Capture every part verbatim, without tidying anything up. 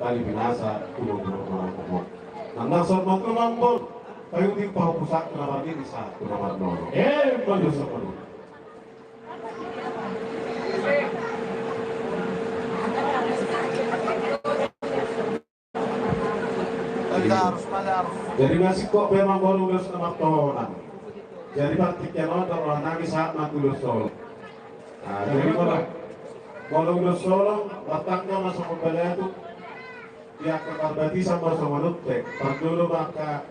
Tali pinasa, tulo tulo tulo tulo. Nang nang sor ma tulo mambon. Payu di pahu pusat na margini sa tulo marnono. Eh, bagus semua. Jadi masih kok memang baru ulos nama tohonan. Jadi praktiknya nonton rohanami saat mati ulos solo. Nah, jadi kalau kalau ulos solo, batangnya masuk kembali itu. Ia angka parbatisan ma songon on pe, parjolo ma angka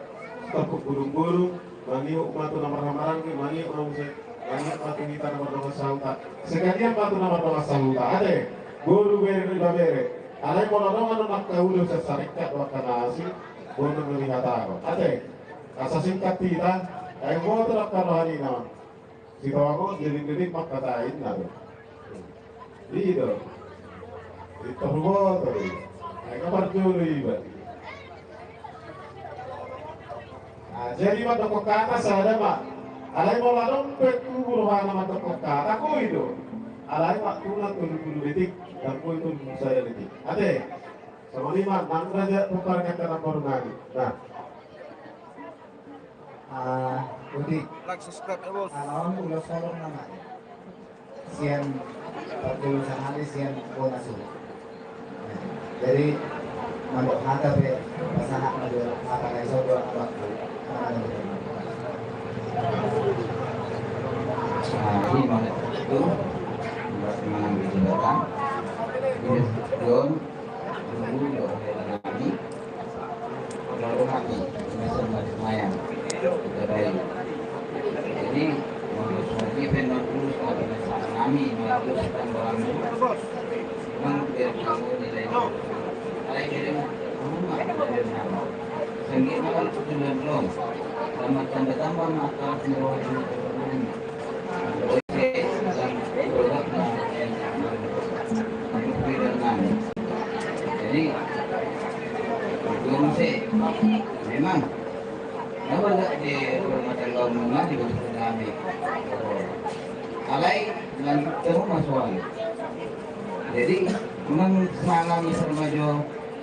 topuk bulung-bulung, mangiuk ma tu na marhaha-maranggi, mangiuk ma muse, mangiuk ma tu hita na mardongan sahuta. Sekalian ma tu na mardongan sahuta, ate, boru, bere, ibebere. Alai molo adong angka ulu sasarikkat angka na asing, boru na melihat aho. Ate, asa singkat hita, ai boto angka roha ni na. Sitahu aku, jadi-jadi makatain na do. Iya do. Itu boto do. Ai kabar dulu iba. Nah, jadi mandok kata sada ma. Alai molo adong pe tubu rohana mandok kata, koi do. Alai waktu na tujuh puluh detik, dan koi itu sada detik. Ate. Sama lima, nang raja tukar kata na baru nani. Nah. Ah, Budi. Like, subscribe ya, Bos. Anaon ulos holong nama. Sian parjolo sahali sian bona suhu. Jadi mandok hata pe pasahat mandok hata na iso do waktu. Nah, ini mana itu? Buat menang di jembatan. Ini John. Dulu do hela nami, lalu hami, mesen mati mayang, kita bayu. Jadi, menurut suami pe non tulus, tapi mesen nami, menurut kan barang tulus. Memang biar kamu nilai. Alai kirim rumah, kirim nama. Sengit makan tujuan rom. Sama tambah-tambah makan semua. Jadi, itu mesti memang nama nggak di rumah tangga umumnya juga sudah kami. Alai lanjut ke rumah suami. Jadi, memang salam sermajo.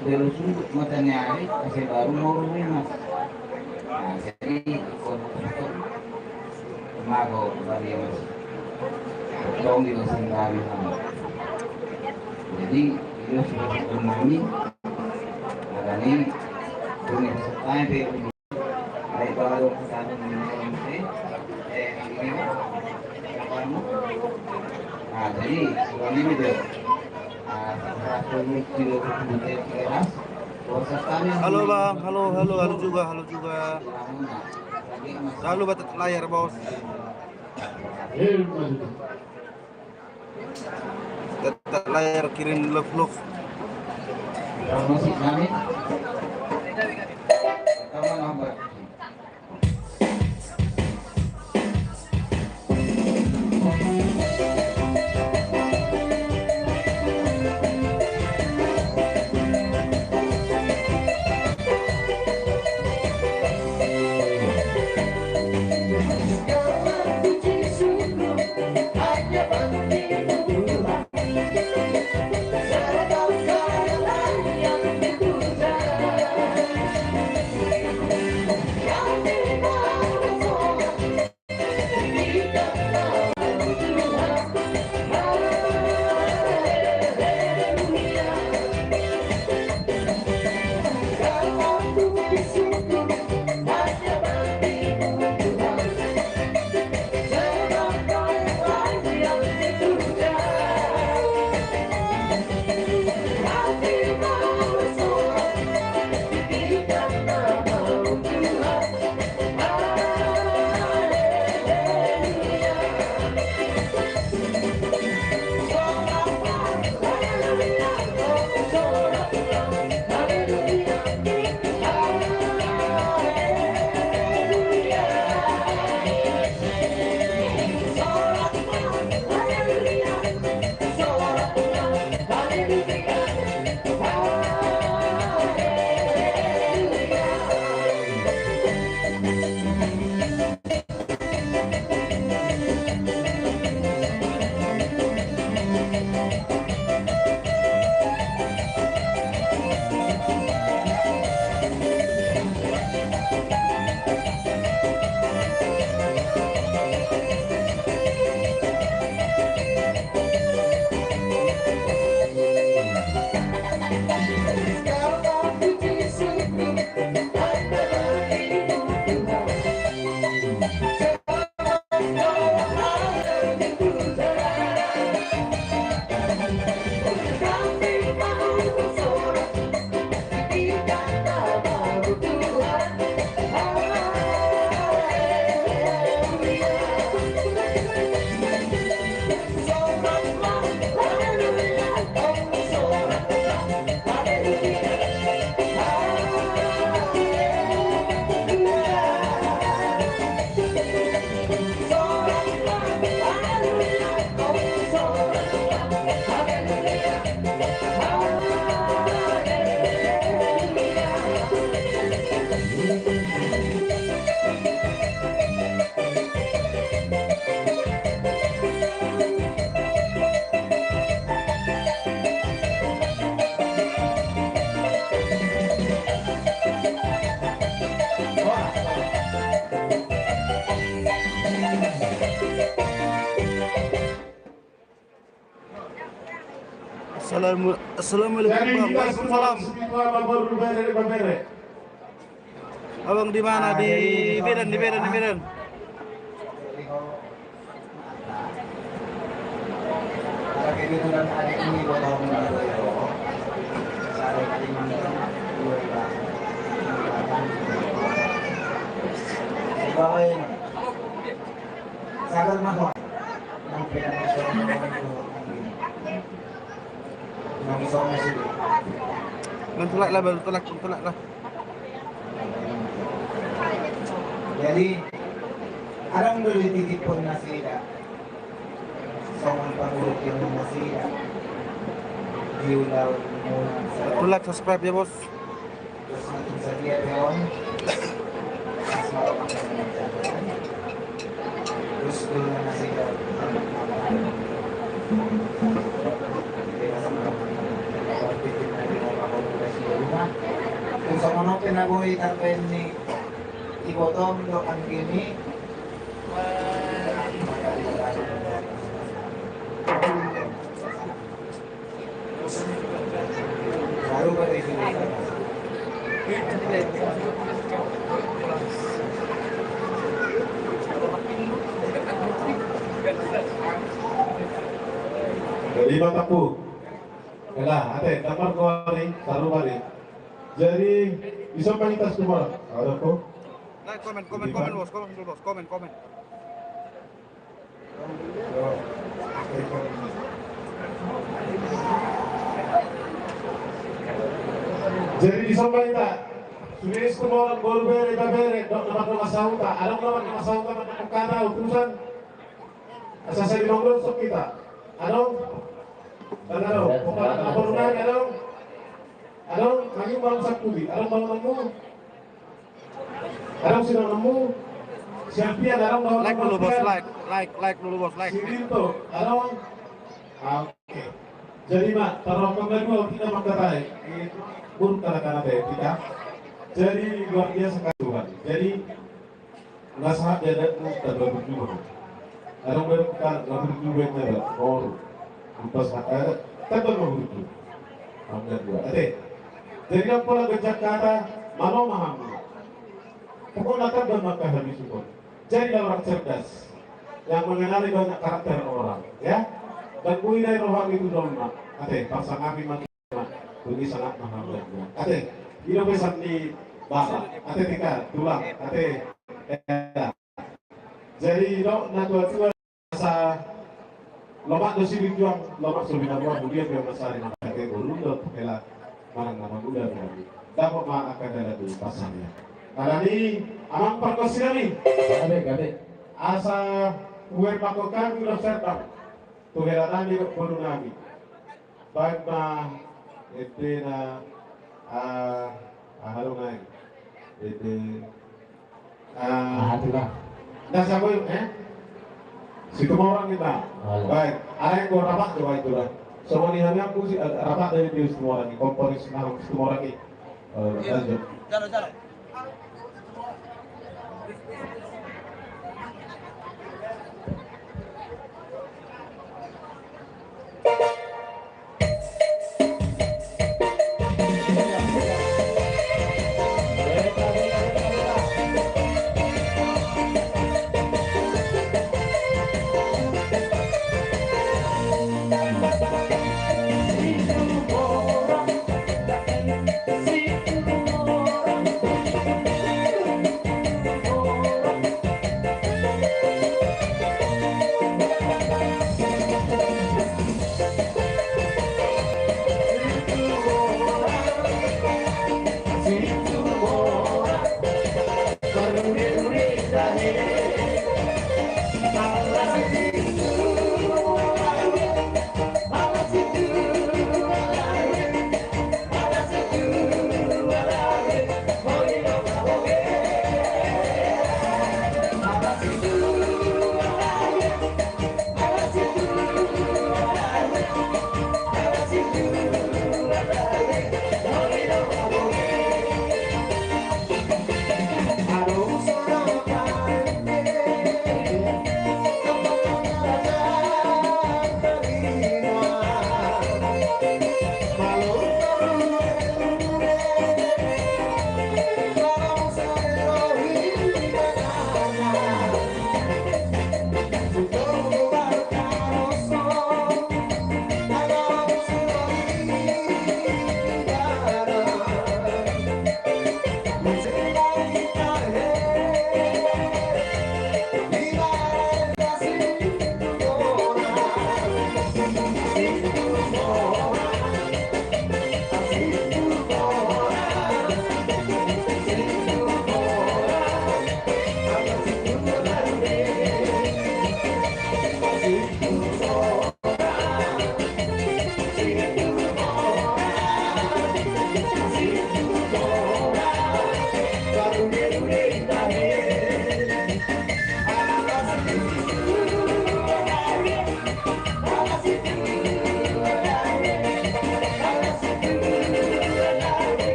Dari sudut mata ni ari, asa baru mau rumah. Nah, jadi ikut mago bari mas. Dong di masing kami. Jadi itu sudah kami. Makanya punya setai pe. Halo, Bang, halo, halo, halo juga, halo juga. Jangan lupa tetap layar, Bos. Tetap layar, kirim love, love. Assalamualaikum, Bang. Waalaikumsalam. Abang di mana? Di Medan, di Medan, di Medan. Sabar, Mas. Mantulak lah, baru tulak, mantulak lah. Jadi, adong do dititip pun nasida. Songon pangurut yang nasida. Di ulaon muna. Tulak, subscribe ya, Bos. Songon on pe na boi tarbaen ni ibotom dohot anggini. Jadi, mataku. Ela, ate, tampar ko ari, taruh balik. Jadi, bisa main tas tu, Bang? Ada ko? Like, komen, komen, komen, Bos, komen dulu, Bos, komen, komen. Jadi, disomba hita. Sude Situmorang, boru, bere, ibebere, dok na mandok sahuta, adong na mandok sahuta, mandok kata utusan. Asa sai dimangolsok hita. Adong? Adong? Adong? Adong? Mangimbang sapudi. Adong, adong? Adong sinongonmu? Siampian, adong? Like dulu, Bos, like, like, like dulu, Bos, like. Si Rinto, adong? Ah, oke. Jadi, Mak, taruhkan lagi waktu kita mengkatai. Buruk kata-kata ya, kita. Jadi, luar biasa, Kak Tuhan. Jadi, nasehat di adatmu, tamba burju. Adong berkat, tamba burju, baik, tamba. Baru. Ampas, eh, tamba burju. Tamba dua. Ate. Jadi, ndang pola ganjang kata, malo ma hamu. Pokokna tamba ma hamu suhut. Jadilah orang cerdas yang mengenali banyak karakter orang, ya. Dan muidai roham itu domma. Ate, pasangapi ma. Bagi sangat mahal. Ate, ino pesan ni Bapak. Ate, tika, tulang. Ate, ya. Jadi, dok na tua-tua. Asa lomak do si Rinjuang, lomak so binaboan, hudian do mansari, mangkate boru do hela manang na mangula do. Dapot ma angka dalan di pasarna. Alani, amang pargonsi nami. Gabe, gabe. Asa huer mangkok kami ulos serdang. Tu hela nami dohot boru nami. Baen ma ende na, ah, aha do nai? Ende, ah, aha tu lah? Nda sabo, eh? Situmorang hita. Baen. Alai anggo rapat do baen tu lah. Songon i hami anggo si, eh, rapat do di Situmorang i, komponis na Situmorang i. Eh, lanjut. Jalo, jalo.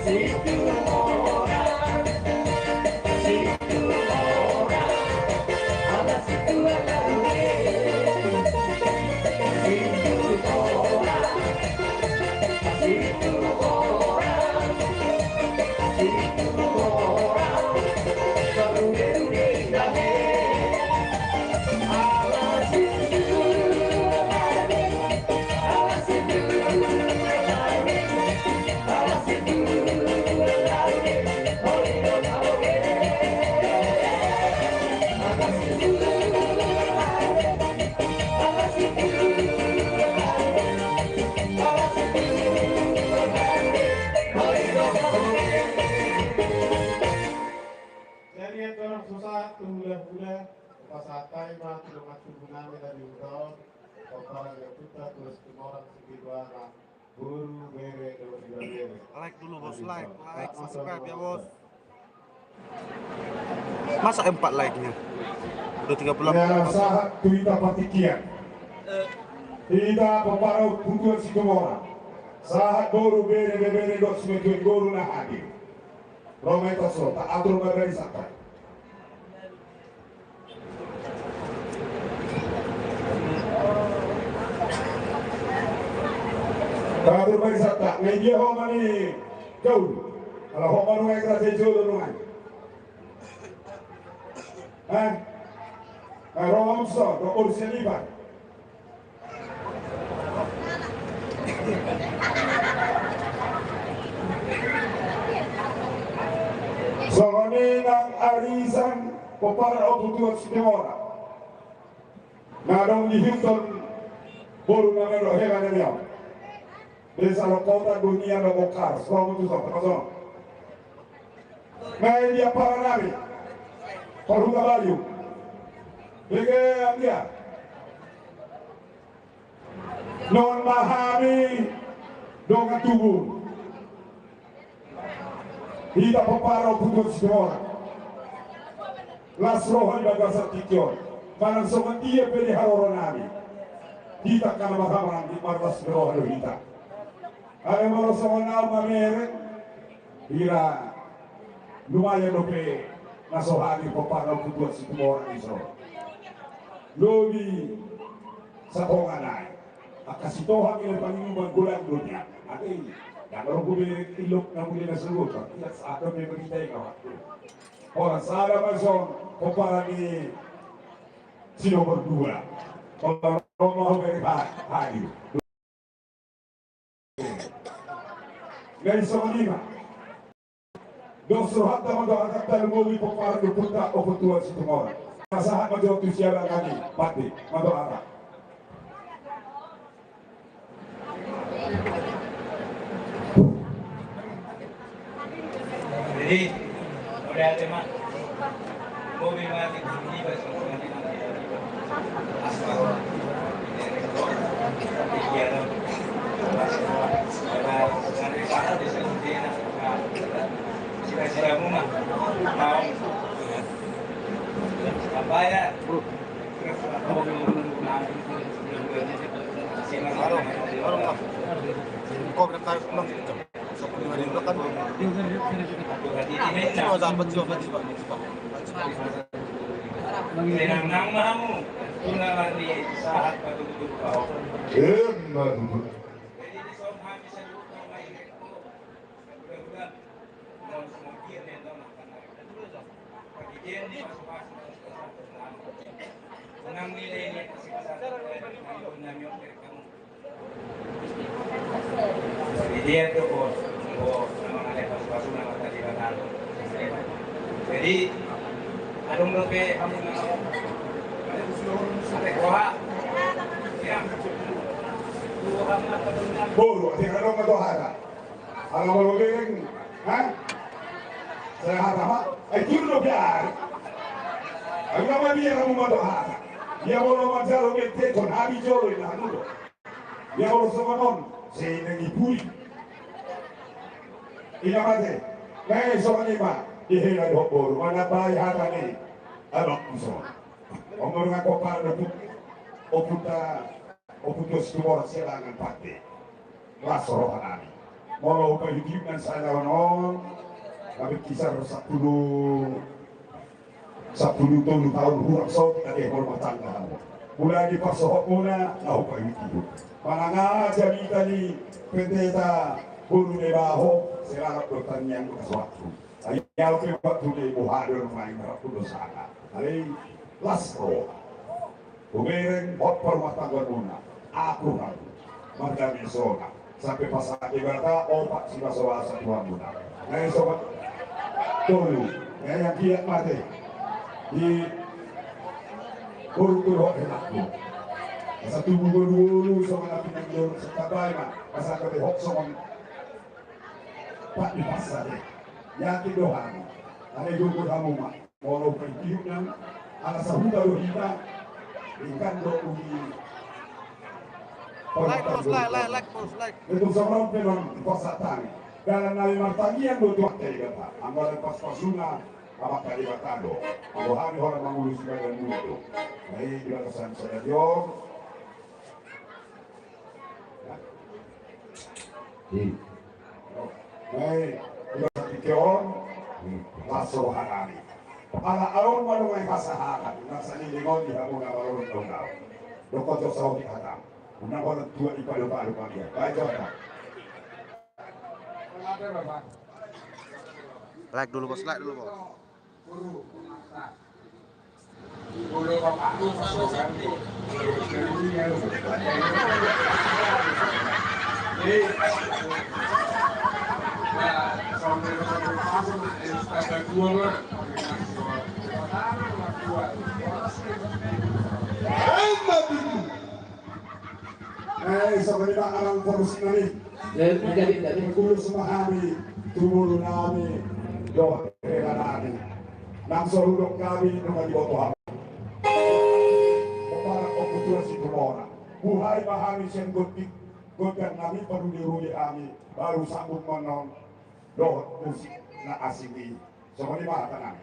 Jadi, ya, torang susa tu hula-hula, pasahat hami ma tu dongan tubu nami tadi, udaon, pomparan ni ompunta Tuan Situmorang, Situmorang. Like dulu, Bos, like, like, subscribe ya, Bos. Masa empat like-nya? Udah tiga puluh delapan. Ya, sahat tu hita partingkian. Hita pomparan ni ompunta Tuan Situmorang. Sahat boru, bere, bebere, dohot simatua ni boru na hadir. Ro ma hita, so taatur ma barisan ta. Taatur barisan ta, na idia ho ma ni gaul. Ala ho ma nunga i, raja i jolo nunga i. Hah? Ro ma muse, ro boru sian Iban. Songon i nang arisan pomparan ni ompunta Tuan Situmorang. Na adong di Hilton, boru na melo hela na niau. Desa Lokota, Dunia, Loko Kars, Lomo tu Sota, Pasono. Nai di ampara nami, Parhuta Bayu. Bege, anggia. Non ma hami dongan tubu. Hita pomparan ni ompunta Tuan Situmorang. Las roha di bagasan tingki on. Manang songon dia pe di haroro nami, hita angka na marhaha maranggi, marlas ni roha do hita. Alai molo songon au mamereng, hira lumayan dope na so hadir pomparan ni ompunta Tuan Situmorang i, so lobi satonga nai. Angka Sitohang i na panginuman golang do nian. Ate i, ndang ro be ilok na muli na sogot. Ia sada pe berita i, kawan. Holan sada ma dison pomparan ni si nomor dua. Holan ro ma ho bere hadir. Nai songon i ma. Dos rohanta ma dohot hata lumobi pomparan ni ompunta Ompu Tuan Situmorang. Pasahat ma jo tu sialangan i, pande ma dohot hata. Jadi, udah ada, Mak. Jadi, adong dope hamu na, sampe roha. Boru, ate, adong ma dohot hata. Ala molo bereng, ha? Sai hata ma? Ai tiur do biar. Ai na mabiar hamu ma dohot hata. Ia molo manjalo benteton, hami jolo i na hamu do. Ia molo songon on, sai na nipuli. Inna ma ate. Nai songon i ma, dihela dohot boru, manambai hata ni abangku songon. Omor nga kopar daput. Ompunta, Ompu Tuan Situmorang, sialangan pande. Las roha nami. Molo hupaihutihut nang sada on on, na berkisar sampulu, sampulu tolu taon hurang saotik ate marumah tangga hamu. Mulai di parsohotmuna na hupaihutihut. Manang aha jamita ni pendeta boru ni Baho, selamat do tangiang do kasoakku. Ai au pe waktu ni muhador main rap do sana. Alai las roha. Hubereng hot parumah tanggamuna. Aku hamu. Mardame sona. Sampe pasahat Debata opat sibasabasa tu hamuna. Nai sobat tolu. Nai yang kiat mate. Di guru guru hot henakku. Asa tubuh guru guru songon api nang guru sekabai ma. Asa kete hot songon. Pak di pasar. Yakin do hamu. Ada guru hamu ma. Molo hupaihutihut nang, ala sahuta do hita, ingkon do uli. Like, bos, like, like, like, bos, like. Itu sama pe nang di pasar tani. Dalan nami martangiang do tu angka Debata. Anggo dalan paspasuna, angka Debata do. Anggo hami holan mangulusi badan muna do. Nai di bagasan sada diong. Baik, iba santike on, las roha nami. Ala aon ma nunga i hasaharan, na saleleng on di hamu na marorot daun-daun. Dokon jo saotik hata. Unang holan tua i palu-palu pagia. Baik, jawab. Like dulu, bos, like dulu, bos. Eh, songon i ma amang parusik nami. Eh, menjadi, menjadi. Mangulus ma hami tu boru nami dohot hela nami. Nang so hudok hami nunga diboto hami. Bapak Ompu Tua Situmorang. Buhai ma hami sian gondang, gondang nami, paruli-uli hami. Baru sambung ma annon dohot musik na asing i. Songon i ma hata nami.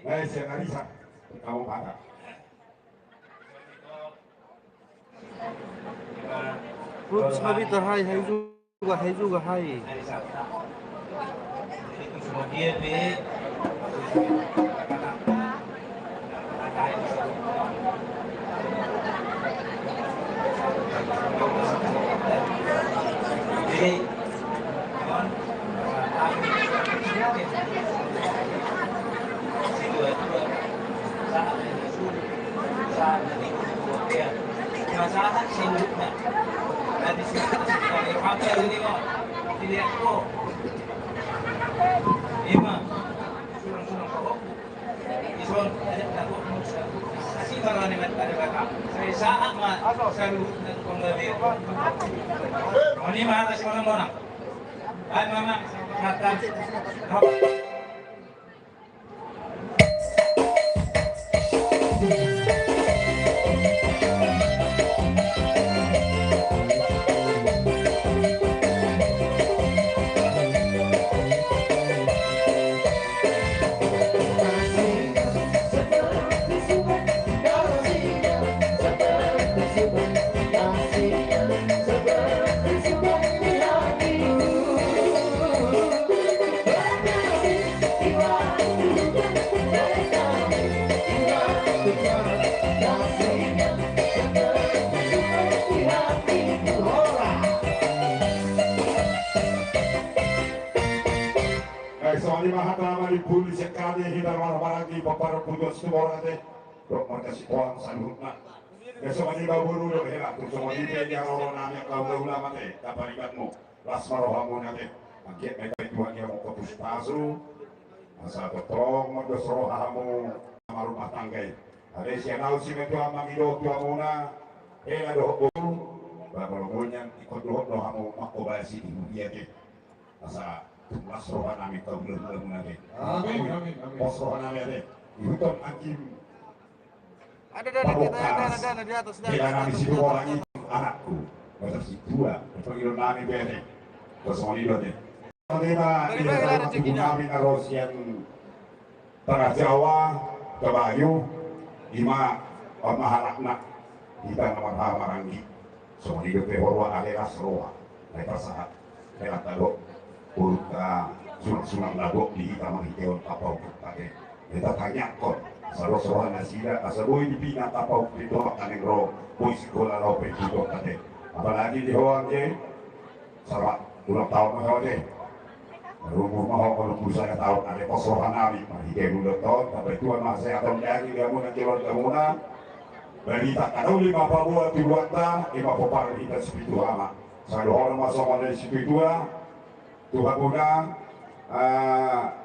Baik, siap, Arisa. Kamu patah. Ups, mabita, hai, hai juga, hai juga, hai. Baik, songon i ma hata na manimbuli sian hami, hita marhahamaranggi, pomparan ni Putu Situmorang ate, dohot marga Sitohang saluhutna. Baik, songon i ma boru dohot hela, tung songon i pe di haroro nami angka hulahula ma ate, taparibanmu. Las ma rohamuna ate. Anggiat ma dipaituhon i hamu angka pasupasu. Asa tongtong mardos roha hamu marumah tangga i. Alai sian ahu simatua mangido tu hamuna, hela dohot boru, ba molo monian ingkon dohot do hamu manghobasi di huria ate. Asa tung las roha nami tu hulahulamuna ate. Amin, amin, amin. Pos roha nami ate. Ihuthon anggi Ada dana, kita ada dana di atas, dana. Hela nami Situmorang i, anakku. Masa situa, pangidoan nami pe ate. Kosong i do ate. Songon i ma di hata na tubu nami na ro sian Tengah Jawa, Tabayu, i ma on ma halakna, hita na marhahamaranggi. Songon i dope horua ale las roha na dipasahat. Hela tabo, boru ta, sunang-sunang na gok di hita marhitehon tapauk ate. Hita tangiangkon, asa los roha nasida, asa boi dipinang tapauk di toha nangkin ro, boi sikola ro pe tu toha ate. Apalagi di ho anggi, selamat ulang tahun ma ho ate. Marumur ma ho onom pulu sada taon ate, pos roha nami, marhite mulaon, tapaituhon ma hasehatan daging di hamuna keluargamuna. Barita na uli ma paboa tu rohanta, i ma pomparan hita sipitu ama. Sai dohonon ma songon na di situa-tua, tu hamuna, ah,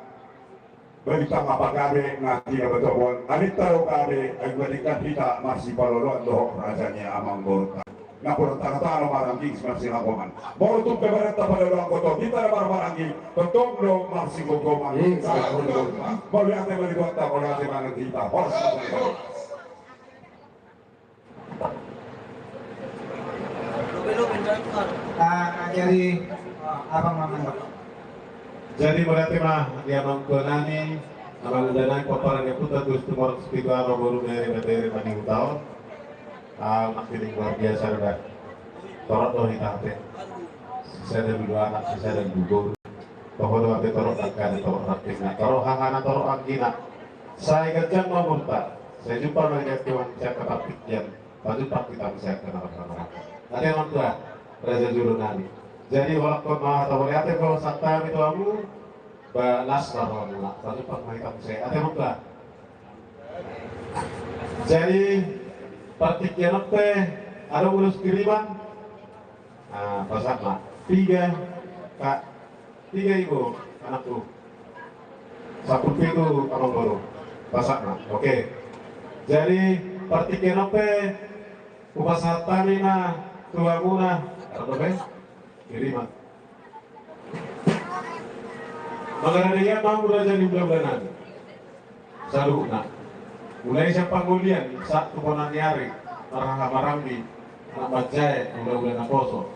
barita ma pagabe na tina batomuan, arinta do gabe, ai madingkan hita marsipaloloan dohot raja ni amangborunta. Napuran tano-tano maranggi marsilakoman. Molo tung pe barita paloloan gotong, hita na marmaranggi, tongtong do marsinggogoman. Mauliate ma di Tuhanta, mauliate ma di hita. Horas ma. Ah, jadi, ah, abang, abang, abang. Jadi, mauliate ma di amang tua nami, amang inda nami, pomparan ni Ompunta Situmorang Sipitu Ama, boru, bere, ibebere, panihuta on. Ah, makin luar biasa do da. Torop do hita ate. Sisada dulu anak, sisada dulu boru. Toho do ate torop dangkana, torop rantingna, torop hahana, torop anggina. Sai ganjang ma umurta, sai jumpa ma di gantungan sian angka partingkian, pajumpang hita muse angka na marhahamaranggi. Ate amang tua, raja jolo nami. Jadi horakkon ma hata mauliate ma pasahat hami tu hamu, ba las ma rohamuna, pajumpang ma hita muse. Ate amang tua. Jadi partingkian on pe, adong ulos kiriman. Ah, pasahat ma. Tiga, Kak. Tiga ibu, anakku. Sampulu pitu, amangboru. Pasahat ma. Oke. Jadi partingkian on pe hupasahat hami ma tu hamuna. Adong dope? Kiriman. Mangarade hian ma hamu raja ni hulahula nami. Saluhutna. Mulai sian pangolian sahat tu bona ni ari, marhahamaranggi, anak manjae, hulahula naposo.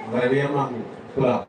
Mangarade hian ma hamu. Tulang.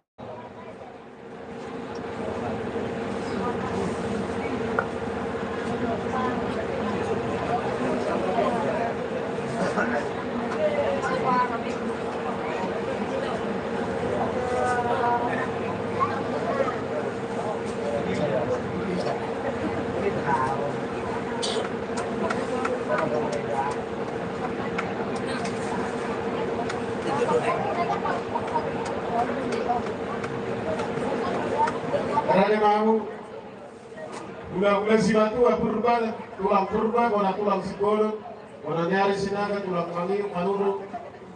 Hulahula Simatua Purba, tulang Purba, bona tulang Simbolon, bona ni ari Sinaga, tulang Mangi-, Manurung,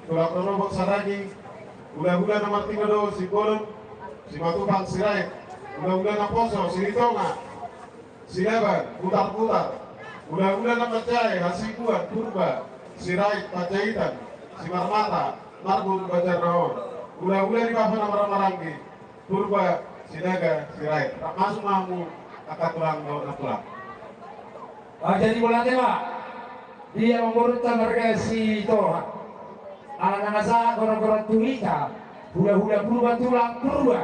tulang Rorobot Saragi, hulahula na martinodohon Simbolon, Simatupang Sirait, hulahula naposo Silitonga, Silaban, Butarbutar, hulahula na manjae Hasibuan Purba, Sirait Panjaitan, Simarmata, Marbun Banjarnahor, hulahula ni bapa na marhahamaranggi, Purba, Sinaga, Sirait. Rap masuk ma hamu angka tulang dohot nantulang. Ah, jadi bola tema. Dia mamurta marga Sitorang. Ala na masa gora-gora tu hita. Hulahula Purba, tulang Purba.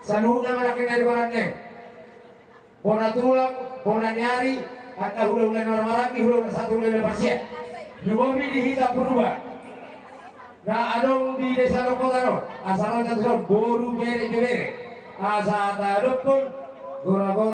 Saluhutna ma na kena di goran ne. Bona tulang, bona ni ari, angka hulahula na marhahamaranggi, hulahula satu, hulahula parsiat. Jumomi di hita Purba. Na adong di desa Lokotan on, asa ro tatuson boru, bere, bebere. Asa tadokkon gora-gora.